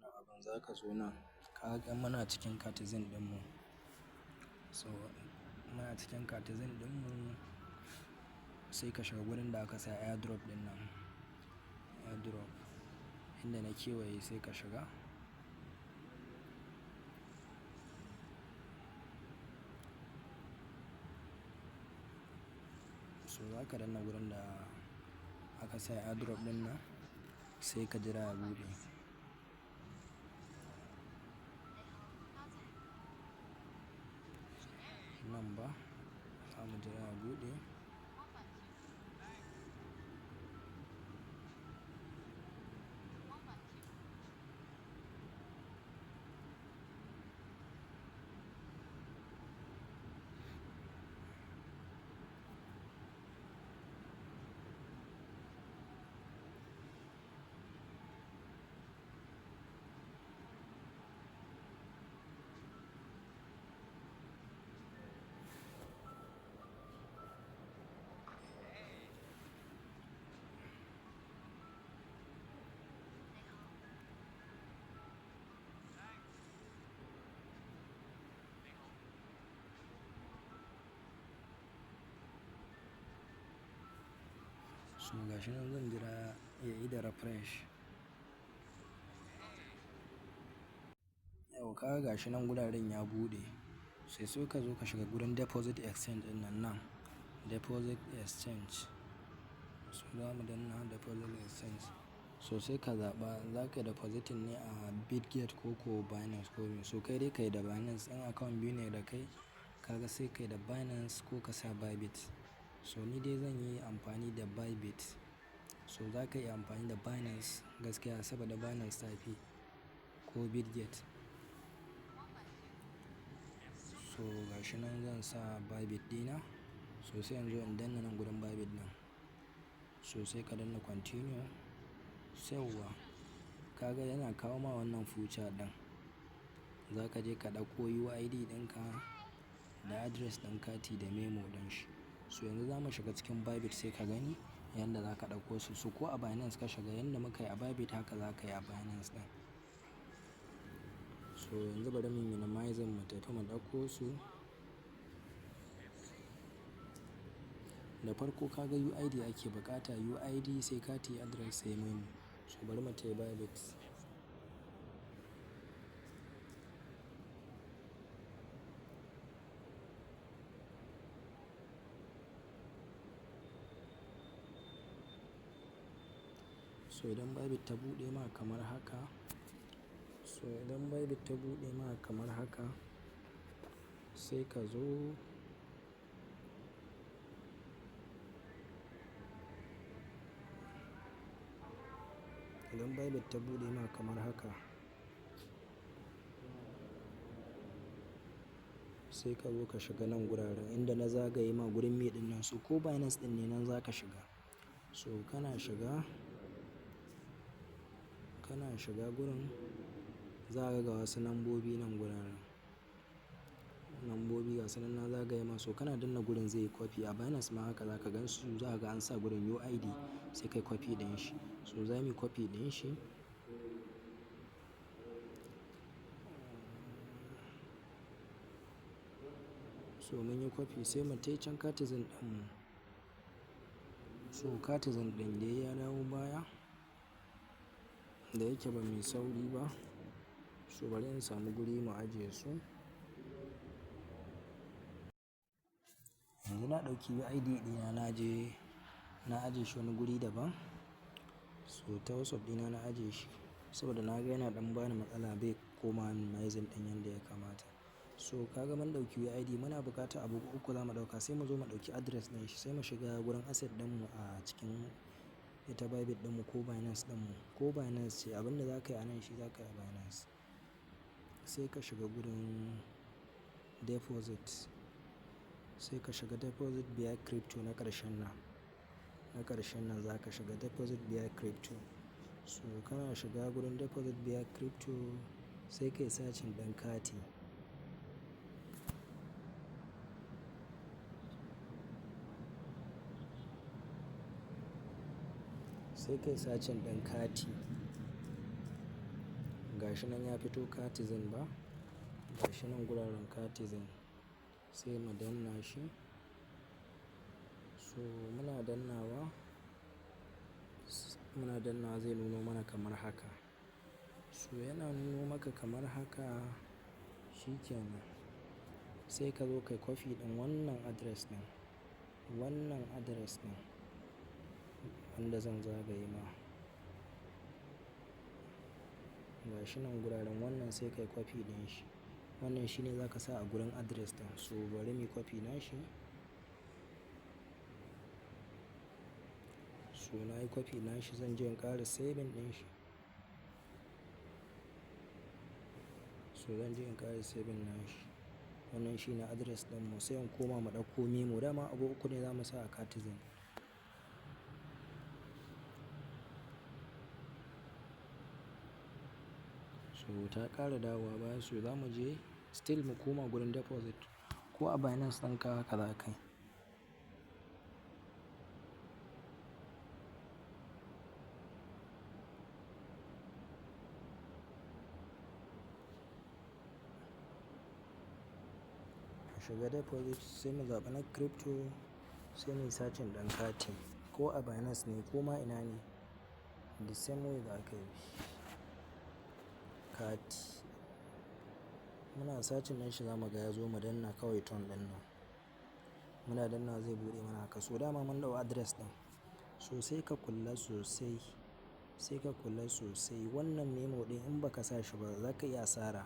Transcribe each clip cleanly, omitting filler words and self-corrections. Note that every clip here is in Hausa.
Wannan abun za ka zo nan. Ka ga muna cikin Catizen ɗinmu. So muna cikin Catizen ɗinmu sai ka shiga gurin da aka sa airdrop ɗin nan. Airdrop inda na kewaye sai ka shiga. So za ka danna gurin da aka sa airdrop ɗin nan sai ka jira ya buɗe. Nan ba, za mu jira ya buɗe. So gashi nan zan jira ya ida refresh. Yau ka ga gashi nan guraren ya buɗe. Sai ka zo ka shiga gurin deposit exchange ɗin nan nan. Deposit exchange. So za mu danna deposit exchange. So sai ka zaɓa za ka yi depositing ne a Bitget ko Binance ko me. So kai dai ka yi da Binance, in account biyu ne da kai, ka ga sai ka yi da Binance ko ka sa Bybit. So ni dai zan yi amfani da Bybit. So za ka iya amfani da Binance gaskiya saboda Binance ta fi ko Bitget. So gashi nan zan sa Bybit ɗina. So sai in zo in danna nan gurin Bybit ɗin. So sai ka danna continue. Yauwa, ka ga yana kawo ma wannan feature ɗin. Za ka je ka ɗauko UID ɗinka da address ɗin kati da memo ɗin shi. So yanzu za mu shiga cikin Bybit sai ka gani yanda za ka ɗauko su. So ko a Binance ka shiga, yanda muka yi a Bybit haka za ka yi a Binance ɗin. So yanzu bari mu minimizing mu tafi mu ɗauko su. Da farko ka ga UID ake buƙata, UID sai kati, address sai memo. So bari mu tafi Bybit. So idan Bybit ta buɗe ma kamar haka, so idan Bybit ta buɗe ma kamar haka, sai ka zo idan Bybit ta buɗe ma kamar haka, sai ka zo ka shiga nan guraren inda na zagaye ma gurin me ɗin nan. So ko Binance ɗin ne nan za ka shiga. So kana shiga gurin, za ka ga wasu lambobi nan guraren. Lambobi gasu nan na zagaye ma, so kana danna gurin zai yi copy. A Binance ma haka za ka gan su, za ka ga an sa gurin UID sai kai copy ɗin shi. So za muyi copy ɗin shi. So mun yi copy sai mu tai can Catizen ɗin mu. So Catizen ɗin dai ya dawo baya da yake ba mai sauri ba. So bari in samu guri mu ajiye su. Yanzu na ɗauki UID ɗina, na je na ajiye shi wani guri daban. So ta WhatsApp ɗina na ajiye shi saboda na ga yana ɗan bani matsala, bai koma minimizing ɗin yanda ya kamata. So ka ga mun ɗauki UID, muna buƙatar abu uku za mu ɗauka, sai mu zo mu ɗauki address ɗin shi, sai mu shiga gurin asset ɗinmu a cikin ita Bybit ɗinmu ko Binance ɗinmu. Ko Binance ce, abin da za ka yi a nan shi za ka yi a Binance. Sai ka shiga gurin deposit, sai ka shiga deposit via crypto na ƙarshen nan. Na ƙarshen nan za ka shiga deposit via crypto. So kana shiga gurin deposit via crypto sai ka yi searching ɗin kati. Sai ka yi searching ɗin kati. Gashi nan ya fito Catizen ba? Gashi nan guraren Catizen sai mu danna shi. So muna dannawa zai nuno mana kamar haka. So yana nuno maka kamar haka, shi kenan. Sai ka zo kai copy ɗin wannan address ɗin, wannan address ɗin wanda zan zagaye ma. Gashi nan guraren wannan sai kai copy ɗin shi. Wannan shine za ka sa a gurin address ɗin. So bari muyi copy nashi. So na yi copy nashi, zan je in ƙara saving ɗin shi. So zan je in ƙara saving nashi. Wannan shine address ɗinmu, sai in koma mu ɗauko memo. Dama abu uku ne za mu sa a Catizen. So ta ƙara dawowa baya, so za mu je still mu koma gurin deposit ko a Binance ɗinka haka za ka yi. Shiga deposit sai mu zaɓi na crypto sai muyi searching ɗin Cati ko a Binance ne ko ma ina ne, the same way za ka yi. Cati. Muna searching ɗin shi, za mu ga ya zo, mu danna kawai ton ɗin nan. Muna danna zai buɗe mana haka. So dama mun ɗau address ɗin. So sai ka kula sosai, sai ka kula sosai. Wannan memo ɗin in ba ka sa shi ba za ka iya asara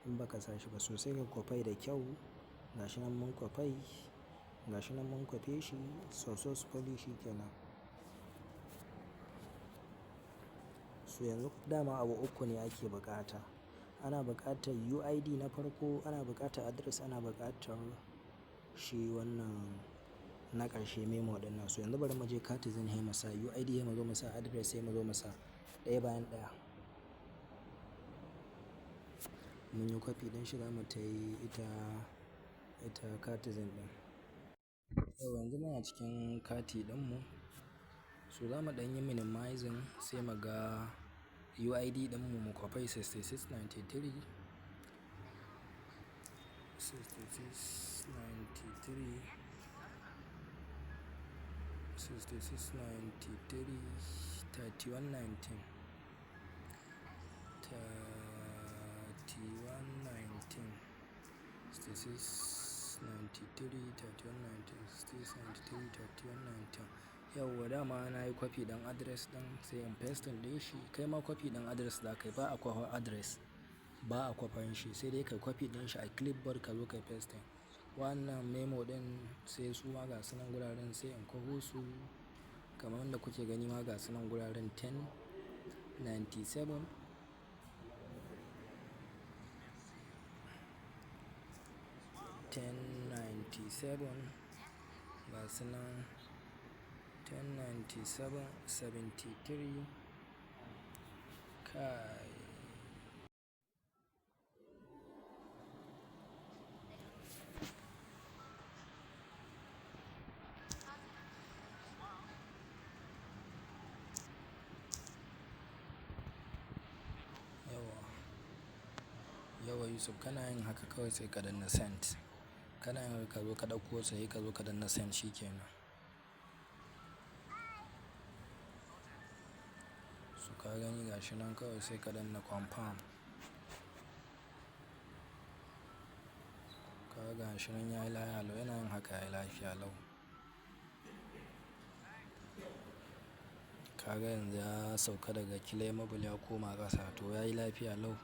in ba ka sa shi ba. So sai ka kwafai da kyau. Gashi nan mun kwafai, gashi nan mun kwafe shi successfully, shi kenan. So yanzu dama abu uku ne ake buƙata. Ana buƙatar UID na farko, ana buƙatar address, ana buƙatar shi wannan na ƙarshe memo ɗin nan. So yanzu bari mu je Catizen sai mu sa UID, sai mu zo mu sa address, sai mu zo mu sa ɗaya bayan ɗaya. Mun yi copy ɗin shi, za mu tayi ita Catizen ɗin. Yau yanzu muna cikin Cati ɗinmu. So za mu ɗan yi minimizing sai mu ga UID ɗinmu, mu kwafai 6693, 6693, 6693 3119, 3119, 6693 3119, 6693 3119. Yauwa, dama na yi copy ɗin address ɗin, sai in pasting ɗin shi. Kai ma copy ɗin address za ka yi, ba a kwafa address, ba a kwafan shi, sai dai ka copy ɗin shi a clipboard ka zo ka yi pasting. Wannan memo ɗin sai su ma ga su nan guraren, sai in kwafo su kamar wanda kuke gani ma, ga su nan guraren 1097, 1097, ga su nan 1097 73, kai. Yawa, yawa Yusuf, kana yin haka kawai sai ka danna send. Kana yin haka, ka zo ka ɗauko, sai ka zo ka danna send, shi kenan. So ka gani, gashi nan, kawai sai ka danna confirm. Ka ga gashi nan yayi lafiya lau, yana yin haka yayi lafiya lau. Ka ga yanzu ya sauka daga claimable ya koma ƙasa, to yayi lafiya lau.